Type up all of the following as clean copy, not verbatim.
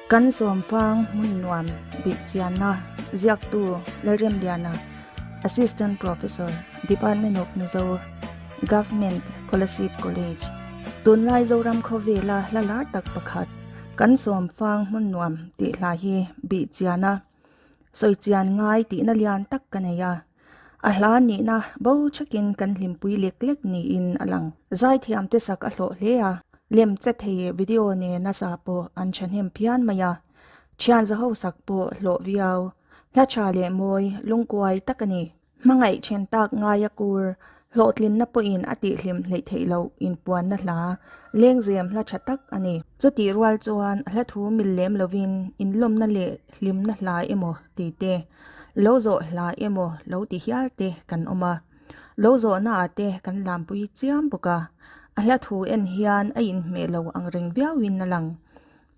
Kan sawmfang hmun nuam bih chianna ziaktu Lalremliana, Assistant Professor, Department of Mizo, Government Kolasib College. Tunlai Zoram khawvela hla lar tak pakhat, Kan sawmfang hmun nuam tih hla hi bih chiana sawi chian ngai tihna lian tak ka nei a. A hla nihna bo thakin kan hlimpui lek lek niin a lang. Zaithiamte sak a hlawh hle a, lem che thei video nena sa pawh an thahnem phian mai a, thian zaho sak pawh hlawh viau. Hla tha leh mawi lungkuai tak a ni. Hmangaih then tak ngaia kur hlawhtlinna pawhin a tihhlim hleih theih loh inpuanna hla lengzem hla tha tak a ni. Chutih rual chuan hla thu mil lem lovin inlawmna leh hlimna hla emaw ti te, lo zawh hla emaw lo ti hial te kan awm a. Lo zawhnaah te kan lampui chiam bawk a, a hla thu en hian a inhmeh lo ang reng viauin a lang.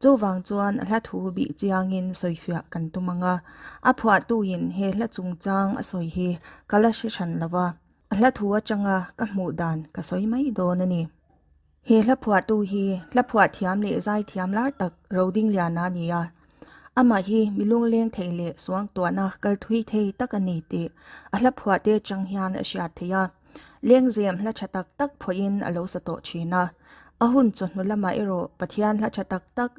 Chuvang chuan hla thu bih chiangin sawifiah kan tum ang a, a phuahtuin he hla chungchang a sawi hi ka la hre hran lo va, a hla thu atanga ka hmuh dan ka sawi mai dawn a ni. He hla phuahtu hi hla phuah thiam leh zai thiam lar tak Rodingliana a ni a, amah hi mi lungleng thei leh suangtuahna kal thui thei tak a ni tih a hla phuahte atang hian a hriat theih a. Lengzem hla tha tak tak phuahin a lo sa tawh thin a, a hun chawhnu lamah erawh Pathian hla tha tak tak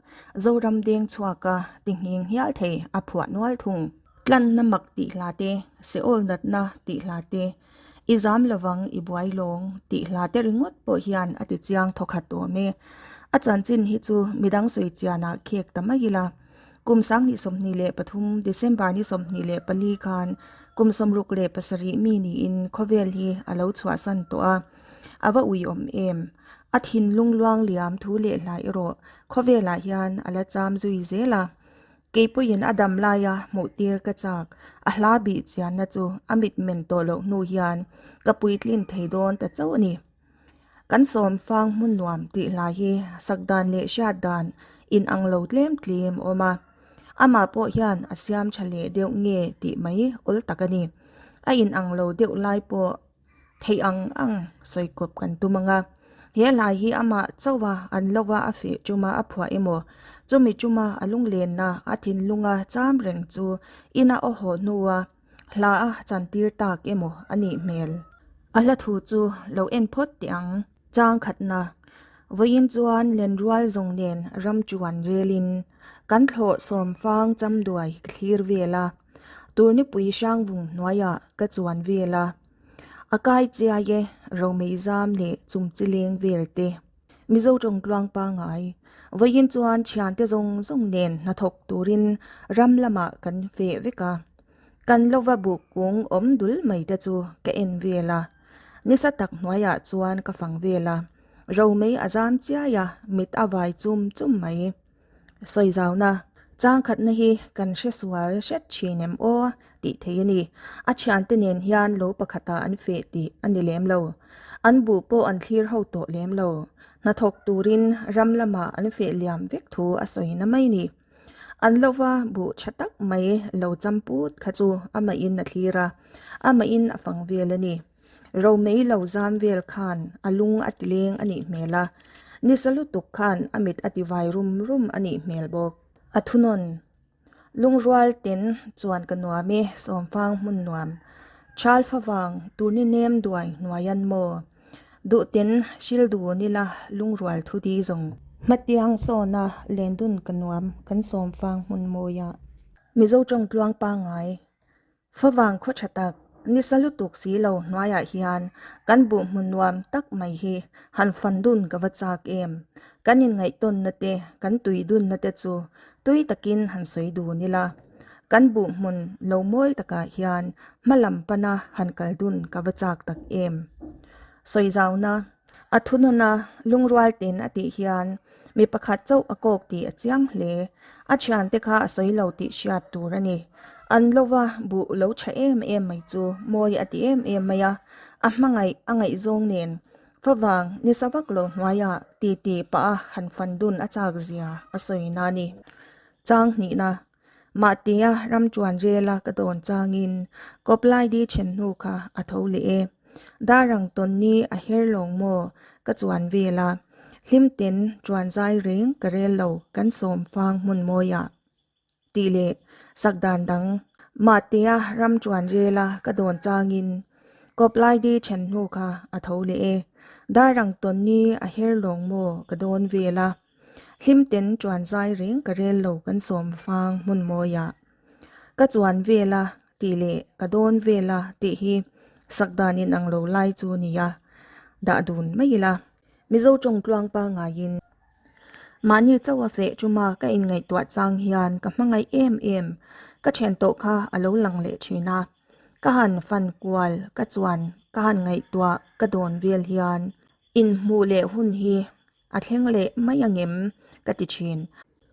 Zoram deng chhuaka ti nghing hial thei a phuah nual thung. Tlanna mak tih hla te, Seol natna tih hla te, I zam lovang i buai lawng tih hla te ringawt pawh hian a ti chiang thawkhat awm e. A chanchin hi chu midang sawi chianah khek ta mai ila. Kum 2023 December ni 24 khan kum 67 mi niin khawvel hi a lo chhuahsan tawh a, a va uiawm em? A thinlung luang liam thu leh hlai erawh khawvelah hian a la cham zui zel a. Keipuiin a dam laia hmuh tir ka chak, a hla bih chianna chu a mitmen tawh loh hnu hian ka puitlin thei dawn ta chauh a ni. Kan sawmfang hmun nuam tih hlai hi sak dan leh hriat dan in ang lo tlem tlem a awm a, amah pawh hian a siam tha leh deuh nge tih mai awl tak a ni. A in ang lo deuh lai pawh theih ang ang sawi kawp kan tum ang a, he hlai hi amah chauha an lova a feh tuma a phuah emaw chumi tuma a lunglenna a thinlunga cham reng chu ina aw haw hnua Hla a chantir tak emaw a nih hmel. A hla thu chu lo en phawt teh ang. Chang khatna, Vawiin chuan lenrual zawng nen ram chuan relin kan thlawh sawmfang chamduai ka thlir vel a, turnipui hrangvung hnuaiah ka chuan vel a, a kai chiai e romei zam leh chumchileng vel te. Mizo tawng tluang pangngai, vawiin chuan thiante zawng zawng nen hnathawk turin ram lamah kan feh vek a. Kan lova buk kung awm dul mai te chu ka en vel a, nisa tak hnuaiah chuan ka fang vel a, romei a zam chiai a, mit a vai chum chum mai. Sawi zauna, Changkhatna hi kan hre sual hret thin em aw tih thei a ni. A thiante nen hian lo pakhatah an feh tih a ni lem lo. An buh pawh an thlir ho tawh lem lo. Hnathawk turin ram lamah an feh liam vek thu a sawi na mai ni. An lova buh tha tak mai lo cham put kha chu amahin a thlir a, amahin a fang vel a ni. Romei lo zam vel khan a lung a ti leng a nih hmel a, nisa lutuk khan a mit a ti vai rum rum a nih hmel bawk. A thunawn lungrual ten chuan ka nuam e, sawmfang hmun nuam. Chal favang turni nem duai hnuaian maw? Duh ten hril dun ila lungrual thu di zawng. Hmatiang sawna lendun ka nuam kan sawmfang hmun mawiah. Mizo tawng tluang pangngai Favang khaw tha tak, nisa lutuk si lo hnuaiah hian kan buh hmun nuam tak mai hi han fan dun ka va chak em. Kan inngaihtawnna te, kan tui dunna te chu tui takin han sawi dun ila. Kan buh hmun lo mawi takah hian hma lam pana han kal dun ka va chak tak em. Sawi zauna. A thunawna lungrual ten a tih hian mi pakhat chauh a kawk tih a chiang hle. A thiante kha a sawi lo tih hriat tur a ni. An lova buh lo tha em em mai chu mawi a ti em em mai a, a hmangaih a ngaihzawng nen favang nisa vak lo hnuaiah titi pah a han fan dun a chak zia a sawi na a ni. Chang hnihna Mahtia ram chuan rela ka dawn changin kawplai di then hnu kha a tho leh e. Darang tawn ni a her lawng maw ka chuan vel a. Hlimten ṭuan zai reng ka rel lo kan sawm fang hmun mawiah. Tih leh sak dan dang mahtea ram ṭuan rela ka dawn changin kawplaidi ṭhen hnu kha a tho leh e. Darang tawnni a her lawng maw ka dawn vel a. Hlimten ṭuan zai reng ka rel lo kan sawm fang hmun mawiah. Ka chuan vel a tih leh ka dawn vel a tih hi sak dan inang lo lai chu nia dah dun mai ila. Mizo tawng tluang pangaiin mahni chauh a feh chuma ka inngaihtuah chang hian ka hmangaih em em ka then tawh kha a lo lang leh thin a. Ka han fan kual ka chuan ka han ngaihtuah ka dawn vel hian inhmuh leh hun hi a thleng leh mai angem ka ti thin.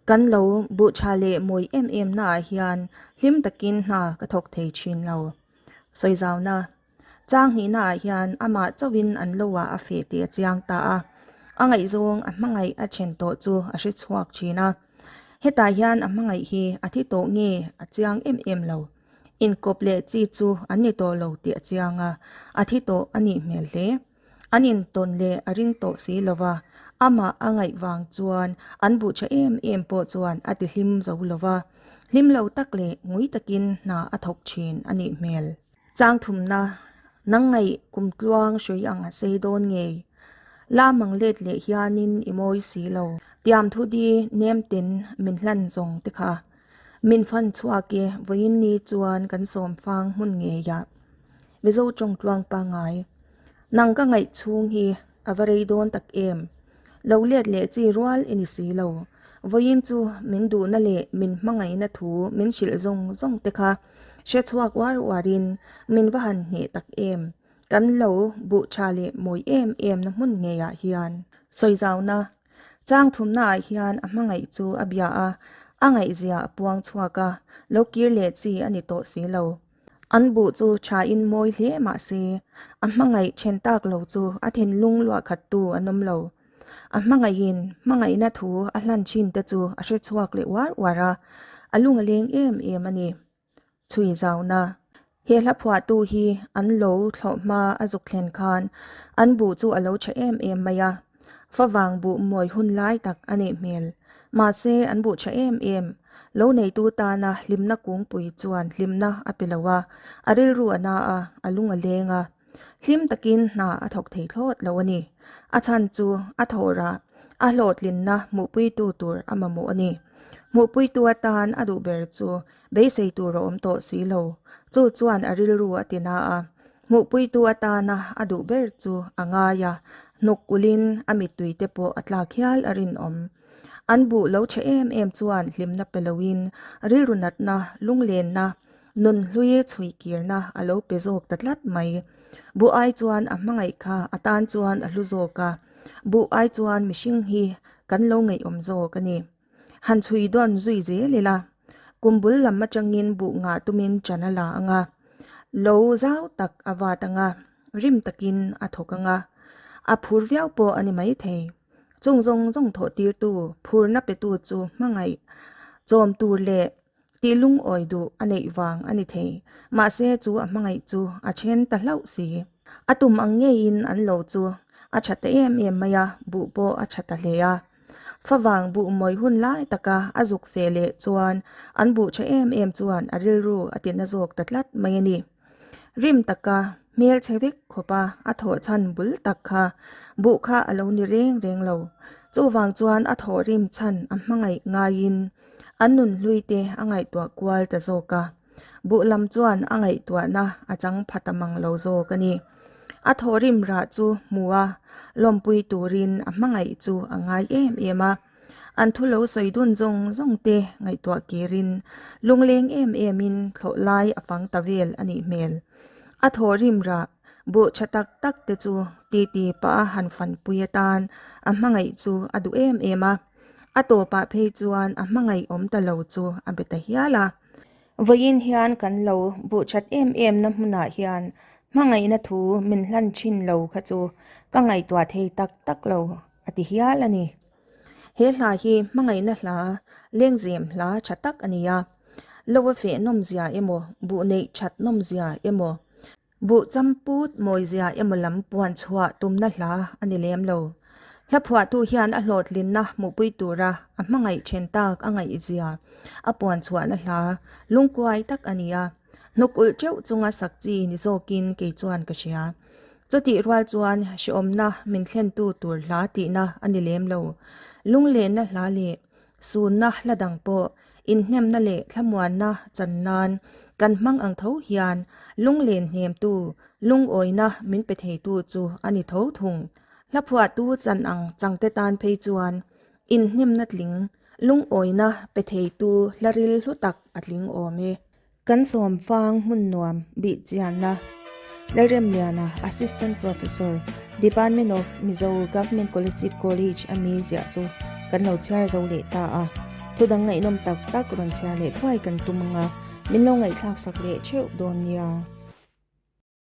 Kan lo buh tha leh mawi em em naah hian hlim takin hna ka thawk thei thin lo. Sawizauna Chang hnihnaah hian amah chauhin an lo ah a feh tih a chiang ta a, a ngaihzawng a hmangaih a then tawh chu a hre chhuak thin a. Hetah hian a hmangaih hi a thi tawh nge a chiang em em lo. Inkawp leh chi chu an ni tawh lo tih a chiang a, a thi tawh a nih hmel hle. An intawn leh a ring tawh si lo va, amah a ngaih vang chuan an buh tha em em pawh chuan a ti hlim zo lo va, hlim lo tak leh ngui takin hna a thawk thin a nih hmel. Chang thumna, Nang ngaih kum tluang hrui ang a sei dawn ngei. La mang let leh hianin i mawi si lo. Tiam thu di nem ten min hlan zawng te kha. Min fan chhuak e vawiin ni chuan kan sawm fang hmun ngei ah. Mizo tawng tluang pangngai. Nang ka ngaih chhung hi a va rei dawn tak em. Lo let leh chi rual i ni si lo. Vawiin chu min duhna leh min hmangaihna thu min hrilh zawng zawng te kha hre chhuak uar uarin min va han hneh tak em. Kan lo buh tha leh mawi em em na hmun ngeiah hian. Sawizauna Chang thumnaah hian a hmangaih chu a bia a, a ngaihzia a puang chhuak a, lo kir leh chi a ni tawh si lo. An buh chu thain mawi hle mah se, a hmangaih then tak lo chu a thinlung luah khattu an awm lo. A hmangaihin hmangaihna thu a hlan thin te chu a hre chhuak leh uar uar a, a lung a leng em em a ni. Chhui zauna, He hla phuahtu hi an lo thlawh hma a zuk thlen khan an buh chu a lo tha em em mai a, favang buh mawi hun lai tak a neih hmel. Mahse an buh tha em em. Lo neitu tana hlimna kungpui chuan hlimna a pe lo a, a rilru a na a, a lung a leng a. Hlim takin hna a thawk thei thlawt lo a ni. A chhan chu a thawhrah a hlawhtlinna hmuhpuitu tur a mamawh a ni. Hmuhpuitu atan a duh ber chu beisei tur a awm tawh si lo. Chu chuan a rilru a ti na a. Hmuhpuitu atana a duh ber chu a ngai a, hnuk ulhin a mittui te pawh a tlak hial a rinawm. An buh lo tha em em chuan hlimna pe loin rilru natna, lunglenna, Nun hlui chhui kirna a lo pe zawk ta tlat mai. Buh ai chuan a hmangaih kha a tan chuan a hlu zawk a, buh ai chuan mihring hi kan lo ngaihawm zawk a ni. Han chhui dawn zui zel ila, kum bul lam atangin buh ngah tumin ṭan a la ang a, lo zau tak a vat ang a, rim takin a thawk ang a, a phur viau pawh a ni maithei. Chung zawng zawng thawh tirtu, phurna petu chu hmangaih chawm tur leh Tih lungawi duh a neih vang a ni thei. Mahse chu a hmangaih chu a then ta hlauh si. A tum ang ngeiin an lo chu a tha ta em em mai a, buh pawh a tha ta hle a. Favang buh mawi hun lai taka a zuk fe leh chuan an buh tha em em chuan a rilru a tina zawk ta tlat mai a ni. Rim taka hmel chhe vek khawpa a thawh chhan bul tak kha buh kha a lo ni reng reng lo. Chuvang chuan a thawh rim chhan a hmangaih ngaiin An nun hlui te a ngaihtuah kual ta zawk a, buh lam chuan a ngaihtuahna a chang pha ta mang lo zawk a ni. A thawhrim rah chu hmu a, lawmpui turin a hmangaih chu a ngai em em a. An thu lo sawi dun zawng zawng te ngaihtuah kirin lungleng em emin thlawh lai a fang ta vel a nih hmel. A thawhrim rah buh tha tak tak te chu titi pah a han fanpui atan a hmangaih chu a duh em em a. A tawpah phei chuan a hmangaih awm ta lo chu a be ta hial a. Vawiin hian kan lo buh that em em na hmunah hian hmangaihna thu min hlan thin lo kha chu ka ngaihtuah thei tak tak lo a ti hial a ni. He hla hi hmangaihna hla lengzem hla tha tak a ni a. Lo a feh nawmzia emaw, buh neih that nawmzia emaw, Buh champut mawizia emaw lam puan chhuah tumna hla a ni lem lo. Hla phuahtu hian a hlawhtlinna hmuhpui tura a hmangaih then tak a ngaihzia a puan chhuahna hla lungkuai tak a ni a, hnuk ulh teuh chunga sak chi ni zawkin kei chuan ka hria. Chutih rual chuan hrehawmna min thlentu tur hla tihna a ni lem lo. Lunglenna hla leh sunna hla dang pawh inhnemna leh thlamuanna chan nan kan hmang ang tho hian lunglen hnemtu, lungawina min pe theitu chu a ni tho thung. Hla phuahtu chan ang changte tan phei chuan inhnemna tling, lungawina pe theitu hla ril hlu tak a tling awm e. Kan sawm fang hmun nuam bih chianna Lalremliana, Assistant Professor, Department of Mizo, Government Kolasib College a mi ziah chu kan lo chhiar zo leh ta a. Thudang ngaihnawm tak tak rawn chhiar leh thuai kan tum anga min lo ngaihthlak sak leh theuh dawn nia.